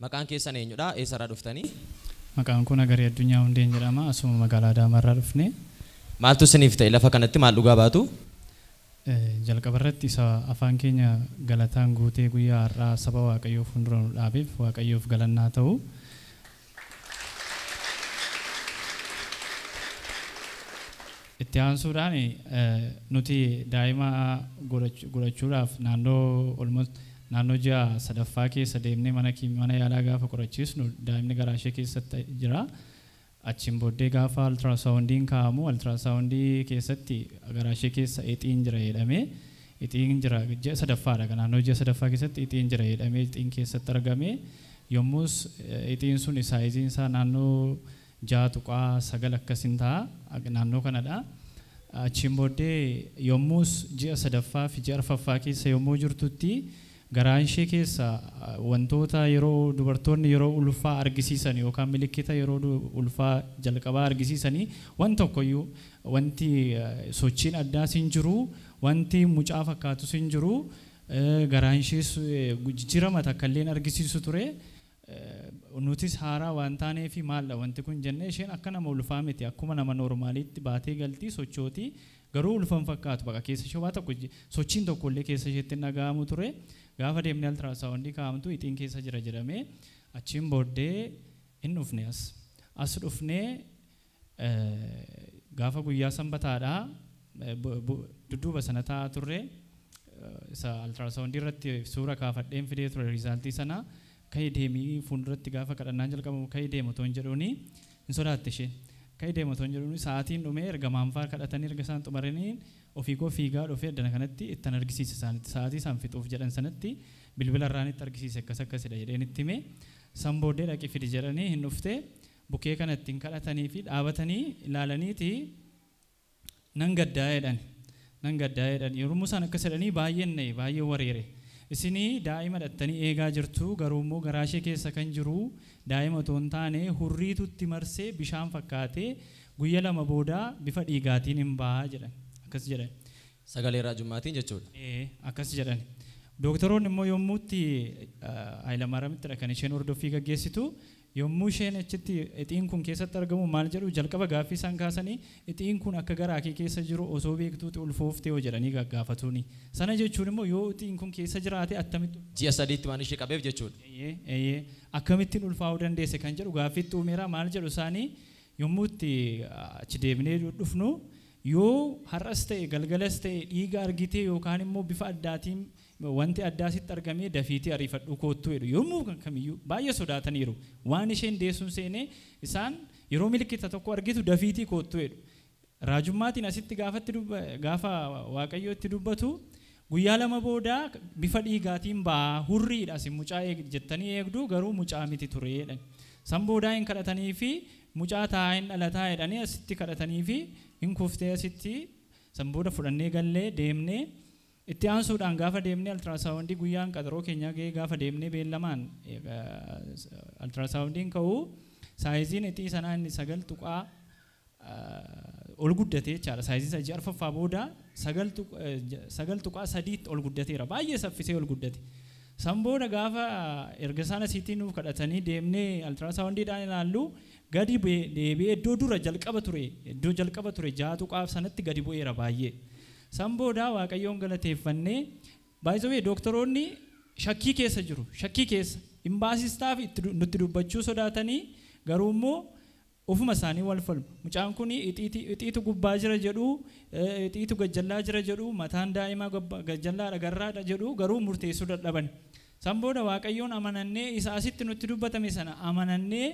Maqaan keessan eenyudha? Eessarraa dhuftanii? Maqaan kun Agarii Addunyaa Hundeen jedhama. Asuma magaalaa Adaamaarraa dhufne. Maaltu isiniif ta'e lafa kanatti maal dhugaa baatu? Jalqaba irratti isa afaan keenya galataan guutee guyyaa har'aa saba Waaqayyoo fuuldura nu dhaabeef Waaqayyoof galannaa ta'u. Itti aansuudhaan nuti daa'ima godhachuudhaaf naannoo almost naannoo ji'a sadaffaa keessa deemnee mana yaalaa gaafa qorachiisnu daa'imni garaa ishee keessatti jira. Achiin booddee gaafa ultrasoundiin kaa'amu ultrasoundii keessatti garaa ishee keessa ixiin jira jedhamee ixiin jira ji'a sadaffaadha. Naannoo ji'a sadaffaa keessatti ixiin jira jedhamee ixiin keessatti argame. Yommus ixiin sun saayiziin isaa naannoo 6.9 akkasiin ta'a naannoo kanadha. Achiin booddee yommus ji'a sadaffaa fi ji'a arfaffaa keessa yommuu jirtutti garaan ishee keessa wantoota yeroo dubartoonni yeroo ulfaa argisiisan yookaan milikkita yeroo ulfaa jalqabaa argisiisanii waan tokkoyyuu wanti sochiin addaas hin jiru, wanti mucaa fakkaatus hin jiru, garaan ishees jijjiirama takka illee argisiisu ture. Nutis haaraa waan taaneef maalla wanti kun jennee isheen akka nama ulfaa miti akkuma nama noormaaliitti baatee galtii sochootii garuu ulfan fakkaatu baqa keessa ishee waa tokko sochiin tokko illee keessa isheetti hin dhaga'amu ture. Gaafa deemnee ultrasoundii kaa'amtu ixiin keessa jira jedhamee achiin booddee hin dhufne as. As dhufnee gaafa guyyaa sanbataadhaa dudduuba sana taa'aa turre isa ultrasoundii irratti suura kaafadheen fidee ture riizaaltii sana ka'ii deemii fuulduratti gaafa kadhannaan jalqabamu ka'ii deemu otoo hin jedhuuni hin sodaatte isheen. Ka'ii deemu otoo hin jedhuuni sa'aatiin dhumee erga maanfaa kadhatanii erga isaan xumuranii ofii koo fiigaa dhufee addana kanatti ittan argisiise isaanitti sa'aatii isaan fixuuf jedhan sanatti bilbila irraan itti argisiise akkas akkasidha jedheen itti hime. San booddee dhaqi fidi jedhanii hin dhufte bukkee kana ittiin kadhatanii fi dhaabatanii ilaalaniiti nan gaddaa jedhan. Nan gaddaa jedhan yommuu isaan akkas jedhanii baay'een na'e baay'ee wareere. Isinii daa'ima dhattanii eegaa jirtu garuu immoo garaa ishee keessa kan jiru daa'ima otoo hin taane hurriitutti marsee bishaan fakkaatee guyya lama booda bifa dhiigaatiin hin ba'a jedhan. Akkas jedhan. Sagalee raajummaatiin jechuudha. Akkas jedhan. Doktoroonni immoo yommuutti Hayilamaariyaamittidha kan isheen hordoffii gaggeessitu yommuu isheen achitti ixiin kun keessatti argamu maal jedhu jalqaba gaaffii isaan kaasanii ixiin kun akka garaa kee keessa jiru osoo beektuuti ulfooftee hoo jedhanii gaggaafatuuni. Sana jechuun immoo yoo ixiin kun keessa jiraate attamitti Ji'a sadiitti waan ishee qabeef jechuudha. Akkamittiin ulfaa'uu dandeesse kan jedhu gaaffiitti uumeera maal jedhu isaanii yommuu itti achi deebinee dhufnu yoo har'as ta'e galgalas ta'e dhiiga argitee yookaan immoo bifa addaatiin wanti addaa sitti argamee dafiitii ariifadhu koottuu jedhu yommuu kamiyyuu baay'ee sodaataniiru. Waan isheen deessuun seenee isaan yeroo milikkita tokko argitu dafiitii koottuu jedhu. Raajummaatiin asitti gaafa Waaqayyo itti dubbatu guyyaa lama booda bifa dhiigaatiin ba'a hurriidha isin mucaa jettanii eegdu garuu mucaa miti ture jedhan. San boodaa hin kadhatanii fi mucaa taa'aa hin dhalataa jedhanii asitti kadhatanii fi hin kuftee asitti san booda fudhannee gallee deemnee itti aansuudhaan gaafa deemnee ultrasoundii guyyaan qaxaroo keenyaa ga'ee gaafa deemnee beellamaan ultrasoundiin ka'uu saayiziin ixii sanaa inni 9 tuqaa ol guddatee jechaadha. Saayiziin isaa ji'a arfaffaa booda 9.3 ol guddateera. Baay'ee saffisee ol guddate. San booda gaafa erga isaan asiitiin nuuf kadhatanii deemnee ultrasoundiidhaan ilaallu gadi deebi'ee iddoo dura jalqaba ture iddoo jalqaba ture 6 tuqaa sanatti gadi bu'eera baay'ee. San booda Waaqayyoon galateeffannee baay'ee doktoroonni shakkii keessa jiru shakkii keessa imbaasistaaf nutti dubbachuu sodaatanii garuu immoo ofuma isaanii wal falmu. Mucaan kun ixiitu gubbaa jira jedhu ixiitu gajjallaa jira jedhu mataan daa'imaa gajjallaadha garraadha jedhu garuu murteessuu dadhaban. San booda Waaqayyoon amanannee isa asitti nutti dubbatame sana amanannee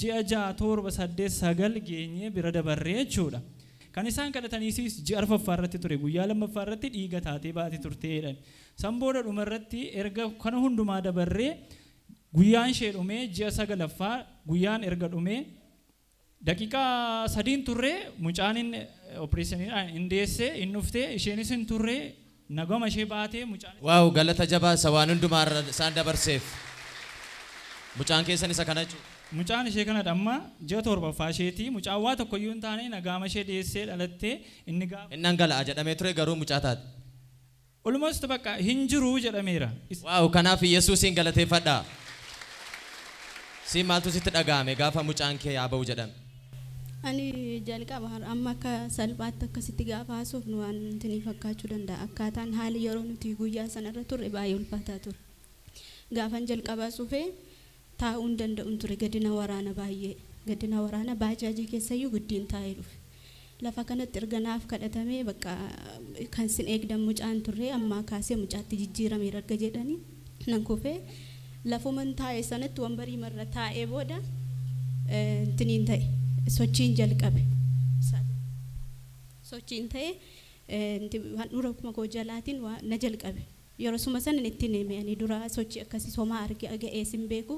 ji'a 6 7 8 9 geenyee bira dabarree jechuudha. Kan isaan kadhataniisis ji'a arfaffaa irratti ture guyyaa lammaffaa irratti dhiiga taatee baate turtee jedhan. San booda dhuma irratti erga kana hundumaa dabarree guyyaan ishee dhumee ji'a 9ffaa guyyaan erga dhumee daqiiqaa 3 turree mucaan inni opereeshiniidhaan hin deesse hin dhuftee isheenis hin turree nagama ishee baatee mucaan. Waaw galata jabaa isa waan hundumaa isaan dabarseef. Mucaan keessan isa kana jechuudha. Mucaan ishee kanadha amma ji'a 7ffaa isheeti mucaan waa tokkoyyuu hin taane nagaama ishee dhiyeessee dhalattee inni gaafa. Inni dhangala'a jedhamee ture garuu mucaa taate. Almost bakka hin jiru jedhameera. Waaw kanaaf Yesuusiin galateeffadhaa. Si maaltu sitti dhaga'ame gaafa mucaan kee yaa ba'u jedhame? Ani jalqaba amma akka salphaatti akkasitti gaafa haasofnu waan nuti fakkaachuu danda'a. Akkaataan haalli yeroo nuti guyyaa sanarra turre baay'ee ulfaataa ture. Gaafan jalqabaa sufee taa'uu hin danda'uun ture gadina waraana baay'ee. Gadina waraana baajaajii keessayyuu giddiin taa'ee dhufe. Lafa kanatti erga naaf kadhatamee bakka kan sin eegdan mucaan turre ammaa kaasee mucaatti jijjiirameera erga jedhanii nan kufee lafuman taa'e sanatti wambarii marra taa'ee booda intiniin ta'e sochiin jalqabe. Sochiin ta'e handhuura koo jalaatiin na jalqabe. Yeroo suma sana ittiin hime ani dura sochii akkasii somaa arge ga'ees hin beeku.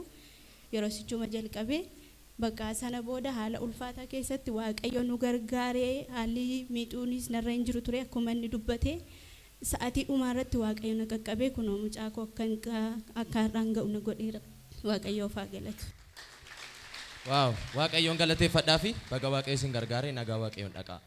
Yeroo sichuma jalqabe bakka sana booda haala ulfaataa keessatti Waaqayyo nu gargaaree haalli miixuunis narra hin jiru ture akkuma inni dubbate sa'aatii dhumaa irratti Waaqayyo na qaqqabee kunoo mucaa koo akka har'aan ga'u na godheera. Waaqayyoof haa galatu. Waaw, Waaqayyoon galateeffadhaa fi baga Waaqayyo isin gargaaree nagaa Waaqayyoon dhaqaa.